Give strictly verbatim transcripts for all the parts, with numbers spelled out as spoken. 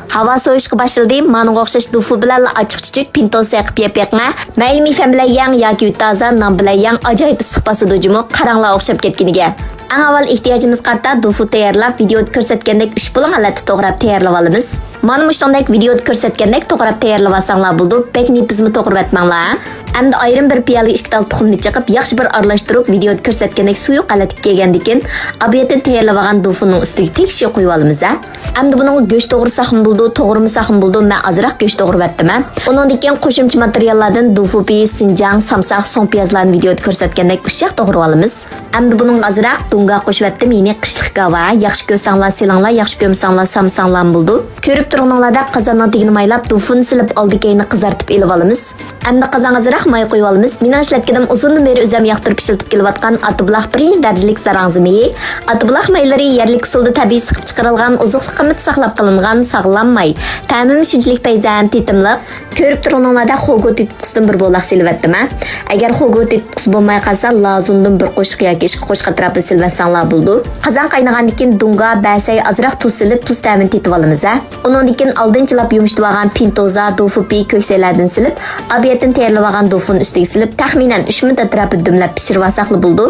ھاۋا سوۋۇشقا باشلىدى، مانىغا ئوخشاش دۇفۇ بىلەن ئاچچىق چۈچۈك پىنتوز سېقىپ يەپ بېقىڭە. مەيلى مىفەن بىلەن يەڭ ياكى يۈتازا نان بىلەن يەڭ، ئاجايىپ ئىسسىق باسىدۇ جۇمۇ، قاراڭلار ئوخشاپ كەتكىنىگە. ئەڭ ئاۋۋال ئېھتىياجىمىزغا قارىتا دۇفۇ تەييارلاپ، ۋىدېئودا كۆرسەتكەندەك ئۈچ بۇلۇڭ ھالەتتە توغراپ تەييارلىۋالىمىز. مانا مۇشۇندەك ۋىدېئودا كۆرسەتكەندەك توغراپ تەييارلىۋالساڭلار بولىدۇ، بەك نېپىزمۇ توغرىۋەتمەڭلار. ئەمدى ئايرىم بىر پىيالىگە ئىككى تال تۇخۇمنى چېقىپ، ياخشى بىر ئارىلاشتۇرۇپ، ۋىدېئودا كۆرسەتكەندەك سۇيۇق ھالەتكە كەلگەندىن كېيىن، ئاۋۋالدىن تەييارلىۋالغان دۇفۇنىڭ ئۈستىگە تېگىشلىك قويۇۋالىمىز ھە. ئەمدى بۇنىڭغا گۆش توغرىساقمۇ بولىدۇ، توغرىمىساقمۇ بولىدۇ، مەن ئازراق گۆش توغرىۋەتتىم ھە. ئۇنىڭدىن كېيىن قوشۇمچە ماتېرىياللاردىن دۇفۇ پېيى، سىنجاڭ، سامساق، سوڭ پىيازلارنى ۋىدېئودا كۆرسەتكەندەك ئۇششاق توغرىۋالىمىز. ئەمدى بۇنىڭغا ئازراق دۇڭگا قوشۇۋەتتىم، يەنى قىشلىق كاۋا. ياخشى كۆرسەڭلار سېلىڭلار، ياخشى كۆرمىسەڭلار سامساڭلارمۇ بولىدۇ. كۆرۈپ تۇرغىنىڭلاردەك قازاننىڭ تېگىنى مايلاپ، دۇفۇننى سېلىپ ئالدى كەينىنى قىزارتىپ ئېلىۋالىمىز. ئەمدى قازانغا ئازراق ماي قويۇۋالىمىز. مېنىڭ ئىشلەتكىنىم ئۇزۇندىن بېرى ئۆزۈم ياقتۇرۇپ ئىشلىتىپ كېلىۋاتقان ئاتابۇلاق بىرىنچى دەرىجىلىك زاراڭزا مېيى. ئاتابۇلاق مايلىرى يەرلىك ئۇسۇلدا تەبىئىي سىقىپ چىقىرىلغان، ئوزۇقلۇق قىممىتى ساقلاپ قېلىنغان ساغلام ماي. تەمىمۇ شۇنچىلىك پەيزەم، تېتىملىق. كۆرۈپ تۇرغىنىڭلاردەك خوگو تېتىتقۇسىدىن بىر بولاق سېلىۋەتتىم ھە. ئەگەر خوگو تېتىتقۇسى بولماي قالسا، لازۇندىن بىر قوشۇق ياكى ئىككى قوشۇق ئەتراپىدا سېلىۋەتسەڭلار بولىدۇ. قازان قاينىغاندىن كېيىن دۇڭگا، بەسەي، ئازراق تۇز سېلىپ، تۇز تەمىنى تېتىۋالىمىز ھە. ئۇنىڭدىن كېيىن ئالدىنچىلاپ يۇمشىتىۋالغان پىنتوزا، دۇفۇپى، كۆكسەيلەردىن سېلىپ، ئاۋۋالدىن تەييارلىۋالغان دۇفۇنى ئۈستىگە سېلىپ، تەخمىنەن ئۈچ مىنۇت ئەتراپىدا دۈملەپ پىشۇرۇۋالساقلا بولىدۇ.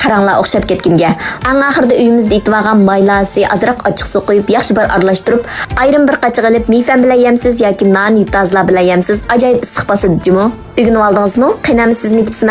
قاراڭلار ئوخشاپ كەتكىنىگە. ئەڭ ئاخىرىدا ئۆيىمىزدە ئېتىۋالغان مايلاسى، ئازراق ئاچچىق سۇ قۇيۇپ، ياخشى بىر ئارىلاشتۇرۇپ، ئايرىم بىر قاچىغا ئېلىپ، مىفەن بىلەن يەمسىز ياكى نان، يۈتازلار بىلەن يەمسىز، ئاجايىپ ئىسسىق باسىدۇ جۇمۇ. ئۆگىنىۋالدىڭىزمۇ؟ قېنى ئەمدى سىزمۇ ئېتىپ سىناپ